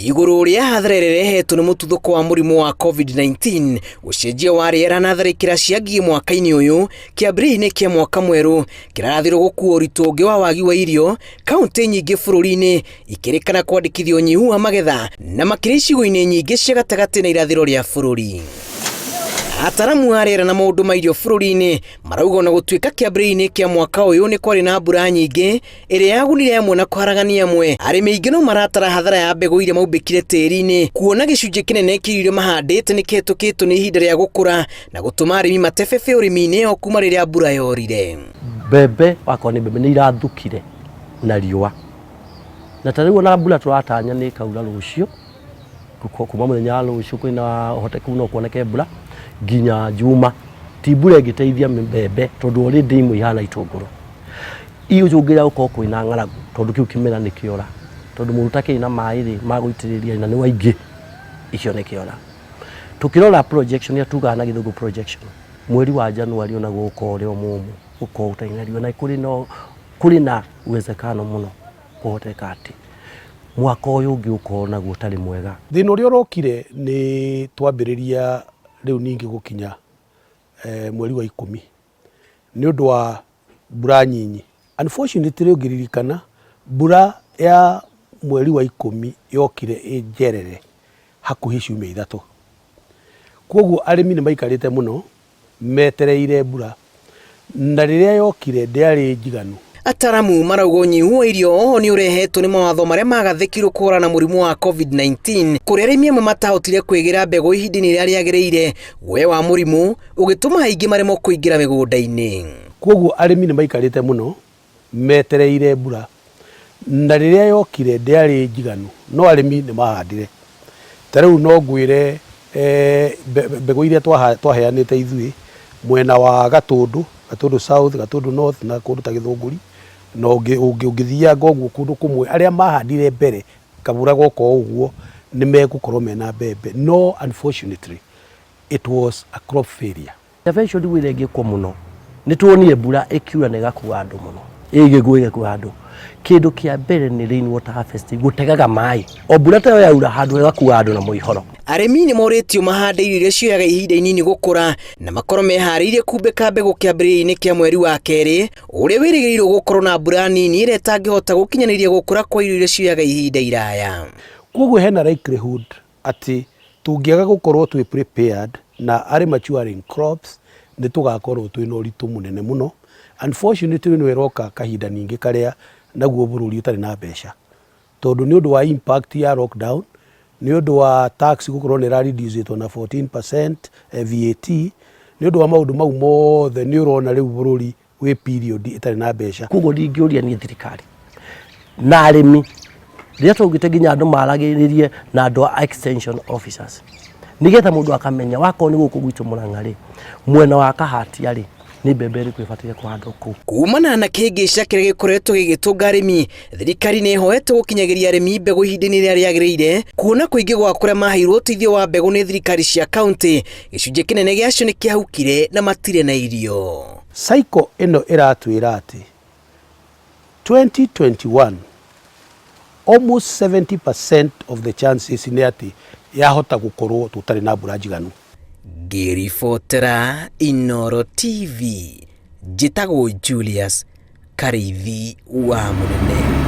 Igũrũ rĩa hathara ĩrĩa ĩrehetwo nĩ mũtuthũko wa mũrimũ wa COVID-19, ũcenjia wa rĩera na tharĩkĩra cia ngigĩ mwaka-inĩ ũyũ, kĩambĩrĩria-inĩ kĩa mwaka mwerũ kĩrarathirwo gũkua ũritũ ũngĩ wa wagi wa irio, kauntĩ nyingĩ bũrũri-inĩ ikĩrĩkana kwandĩkithia ũnyihu wa magetha na makĩria icigo-inĩ nyingĩ cia gatagatĩ na irathĩro rĩa bũrũri. Ataramu a rĩera na maũndũ ma irio bũrũri-inĩ marauga ona gũtuĩka kĩambĩrĩria-inĩ kĩa mwaka ũyũ nĩ kwarĩ na mbura nyingĩ ĩrĩa yagunire amwe na kũharagania amwe, arĩmi aingĩ no maratara hathara ya mbegũ iria maumbĩkire tĩri-inĩ, kuona gĩcunjĩ kĩnene kĩa irio iria mahandĩte nĩ kĩhetũkĩtwo nĩ ihinda rĩa gũkũra na gũtũma arĩmi matebebe ũrĩmi-inĩ o kuma rĩrĩa mbura yorire. Mbembe wakorwo nĩ mbembe nĩ irathukire na riũa na ta rĩu ona mbura tũratanya nĩ ĩkaura rũciũ kuma mũthenya wa rũciũ kwĩna ũhotekeku no kuoneke mbura nginya njuma ti mbura ĩngĩteithia mbembe tondũ already imwe ihana itũngũrũ igũcũngĩrĩra gũkorwo kwĩna ng'aragu tondũ kĩu kĩmera nĩ kĩora tondũ mũndũ ũtakĩrĩ na maĩ rĩ ma gũitĩrĩria na nĩ waingĩ icio nĩ kĩora tũkĩrora projection ya tugaga na gĩthũngũ projection mweri wa January onaguo ũkorwo ũrĩ o mũmũ ũkorwo ũtarĩ na riũa na kũrĩ na kũrĩ na uwezekano mũno kũhoteka atĩ mwaka ũyũ ũngĩ ũkorwo naguo ũtarĩ mwega. Thĩna ũrĩa ũrokire nĩ twambĩrĩria rĩu ningĩ gũkinya mweri wa ikũmi nĩ ũndũ wa mbura nyinyi. Unfortunately ũngĩririkana mbura ya mweri wa ikũmi yokire ĩ njerere hakuhĩ ciumia ithatũ. Kwoguo arĩmi nĩ maikarĩte mũno metereire mbura na rĩrĩa yokire ndĩarĩ njiganu. Ataramu marauga ũnyihu wa irio oho nĩ ũrehetwo nĩ mawatho marĩa magathĩkirwo kũhũrana na mũrimũ wa COVID-19 kũrĩa arĩmi amwe matahotire kwĩgĩra mbegũ ihinda-inĩ rĩrĩa rĩagĩrĩire, guoya wa mũrimũ ũgĩtũma aingĩ maremwo kũingĩra mĩgũnda-inĩ. Kwoguo arĩmi nĩ maikarĩte mũno metereire mbura na rĩrĩa yokire ndĩarĩ njiganu no arĩmi nĩ mahandire. Ta rĩu no ngwĩre mbegũ iria twaheanĩte ithuĩ mwena wa Gatũndũ, Gatũndũ South, Gatũndũ North na kũndũ ta Gĩthũngũri na ũngĩthianga ũguo kũndũ kũmwe arĩa mahandire mbere kabura goka o ũguo nĩ megũkorwo mena mbembe no unfortunately it was a crop failure. Intervention wĩra ĩngĩkwo mũno nĩ tuonire mbura ĩkiura na ĩgakua andũ mũno ĩgĩgũa ĩgakua andũ kĩndũ kĩa mbere nĩ rain water harvesting gũtegaga maĩ o mbura ta ĩyo yaura handũ ĩgakua andũ na mũihoro. Arĩmi nĩ morĩtio mahande irio iria cioyaga ihinda inini gũkũra na makorwo meharĩirie kumbĩka mbegũ kĩambĩrĩria-inĩ kĩa mweri wa kerĩ ũrĩa wĩrĩgĩrĩirwo gũkorwo na mbura nini ĩrĩa ĩtangĩhota gũkinyanĩria gũkũra kwa irio iria cioyaga ihinda iraya. Kwoguo hena likelihood atĩ tũngĩaga gũkorwo twĩ prepared na arĩ maturing crops nĩ tũgakorwo twĩna ũritũ mũnene mũno. Unfortunately nĩ ĩroka kahinda ningĩ karĩa naguo bũrũri ũtarĩ na mbeca tondũ nĩ ũndũ wa impact ya lockdown, nĩ ũndũ wa tax gũkorwo nĩ ĩra reduce na 14% VAT, nĩ ũndũ wa maũndũ mau mothe nĩ ũrona rĩu bũrũri wĩ period ĩtarĩ na mbeca. Koguo ndingĩũria niĩ thirikari na arĩmi rĩrĩa twaugĩte nginya andũ maragĩrĩrie na andũ a extension officers nĩgetha mũndũ akamenya wakorwo nĩ gũkũ gwitũ Mũrang'a rĩ mwena wa Kahatia rĩ nĩ mbembe ĩrĩkũ ĩbataire kũhandwo kũu. Kumana na kĩhĩngĩca kĩrĩa gĩkoretwo gĩgĩtũnga arĩmi, thirikari nĩ ĩhoete gũkinyagĩria arĩmi mbegũ ihinda-inĩ rĩrĩa rĩagĩrĩire, kuona kũingĩ gwa kũrĩa maheirwo ũteithio wa mbegũ nĩ thirikari cia kauntĩ, gĩcunjĩ kĩnene gĩacio nĩ kĩahukire na matirĩ na irio. Cycle ĩno ĩratwĩra atĩ 2021 almost 70% of the chances nĩ atĩ yahota gũkorwo tũtarĩ na mbura njiganu. Ngĩribotera Inooro TV, njĩtagwo Julius Karĩithi wa Mũnene.